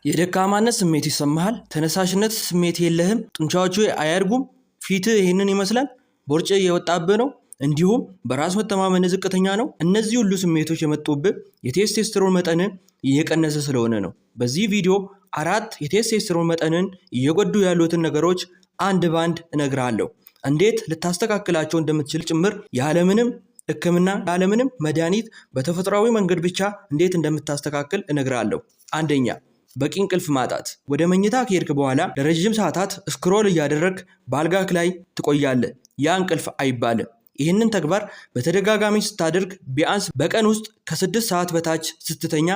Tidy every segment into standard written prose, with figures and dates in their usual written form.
የደካማነት ስሜት ይሰማሃል? ተነሳሽነት ስሜት የለህም? ጡንቻዎቹ አያድጉም? ፊትህ ይህንን ይመስላል? ቦርጭ እየወጣብህ ነው? እንዲሁም በራስ መተማመን ዝቅተኛ ነው? እነዚህ ሁሉ ስሜቶች የመጡብህ የቴስቴስትሮን መጠን እየቀነሰ ስለሆነ ነው። በዚህ ቪዲዮ አራት የቴስቴስትሮን መጠንን እየጎዱ ያሉትን ነገሮች አንድ ባንድ እነግርሃለሁ። እንዴት ልታስተካክላቸው እንደምትችል ጭምር፣ ያለምንም ሕክምና፣ ያለምንም መድኃኒት፣ በተፈጥሯዊ መንገድ ብቻ እንዴት እንደምታስተካክል እነግርሃለሁ። አንደኛ፣ በቂ እንቅልፍ ማጣት። ወደ መኝታ ከሄድክ በኋላ ለረዥም ሰዓታት scroll እያደረግክ በአልጋህ ላይ ትቆያለህ። ያ እንቅልፍ አይባልም። ይህንን ተግባር በተደጋጋሚ ስታደርግ፣ ቢያንስ በቀን ውስጥ ከ6 ሰዓት በታች ስትተኛ፣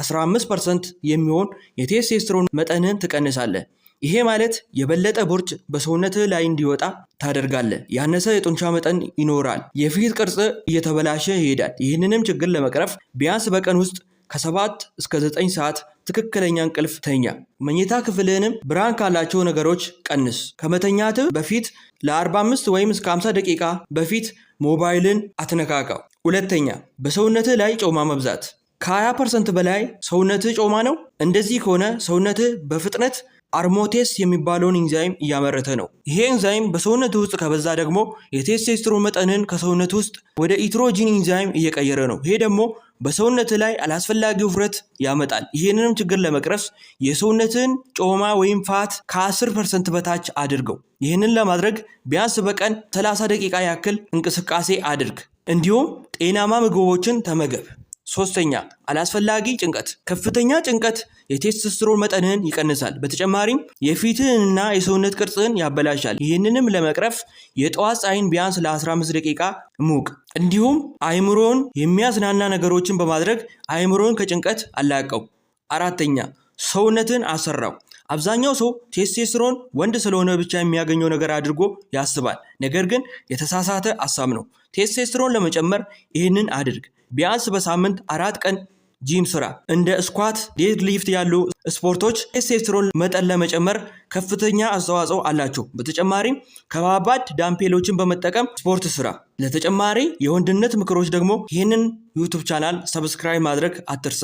15% የሚሆን የቴስቴስትሮን መጠንህን ትቀንሳለህ። ይሄ ማለት የበለጠ ቦርጭ በሰውነትህ ላይ እንዲወጣ ታደርጋለህ። ያነሰ የጡንቻ መጠን ይኖራል። የፊት ቅርጽ እየተበላሸ ይሄዳል። ይህንንም ችግር ለመቅረፍ ቢያንስ በቀን ውስጥ ከ7 እስከ 9 ሰዓት ትክክለኛ እንቅልፍ ተኛ። መኝታ ክፍልህንም ብርሃን ካላቸው ነገሮች ቀንስ። ከመተኛትህ በፊት ለ45 ወይም እስከ 50 ደቂቃ በፊት ሞባይልን አትነካካው። ሁለተኛ፣ በሰውነትህ ላይ ጮማ መብዛት። ከ20% በላይ ሰውነትህ ጮማ ነው። እንደዚህ ከሆነ ሰውነትህ በፍጥነት aromatase የሚባለውን ኢንዛይም እያመረተ ነው። ይሄ ኤንዛይም በሰውነት ውስጥ ከበዛ ደግሞ የቴስቴስትሮን መጠንን ከሰውነት ውስጥ ወደ ኢስትሮጂን ኢንዛይም እየቀየረ ነው። ይሄ ደግሞ በሰውነት ላይ አላስፈላጊ ውፍረት ያመጣል። ይህንንም ችግር ለመቅረፍ የሰውነትን ጮማ ወይም fat ከ10% በታች አድርገው። ይህንን ለማድረግ ቢያንስ በቀን 30 ደቂቃ ያክል እንቅስቃሴ አድርግ። እንዲሁም ጤናማ ምግቦችን ተመገብ። ሶስተኛ፣ አላስፈላጊ ጭንቀት። ከፍተኛ ጭንቀት የቴስቶስትሮን መጠንህን ይቀንሳል። በተጨማሪም የፊትህንና የሰውነት ቅርጽህን ያበላሻል። ይህንንም ለመቅረፍ የጠዋት ፀሐይን ቢያንስ ለ15 ደቂቃ ሙቅ። እንዲሁም አይምሮን የሚያዝናና ነገሮችን በማድረግ አይምሮን ከጭንቀት አላቀው። አራተኛ፣ ሰውነትን አሰራው። አብዛኛው ሰው ቴስቴስትሮን ወንድ ስለሆነ ብቻ የሚያገኘው ነገር አድርጎ ያስባል። ነገር ግን የተሳሳተ ሀሳብ ነው። ቴስቴስትሮን ለመጨመር ይህንን አድርግ። ቢያንስ በሳምንት 4 ቀን ጂም ስራ። እንደ squat፣ deadlift ያሉ ስፖርቶች ቴስቴስትሮን መጠን ለመጨመር ከፍተኛ አስተዋጽኦ አላቸው። በተጨማሪም ከባባድ dumbbell ኦችን በመጠቀም ስፖርት ስራ። ለተጨማሪ የወንድነት ምክሮች ደግሞ ይህንን YouTube channel subscribe ማድረግ አትርሳ።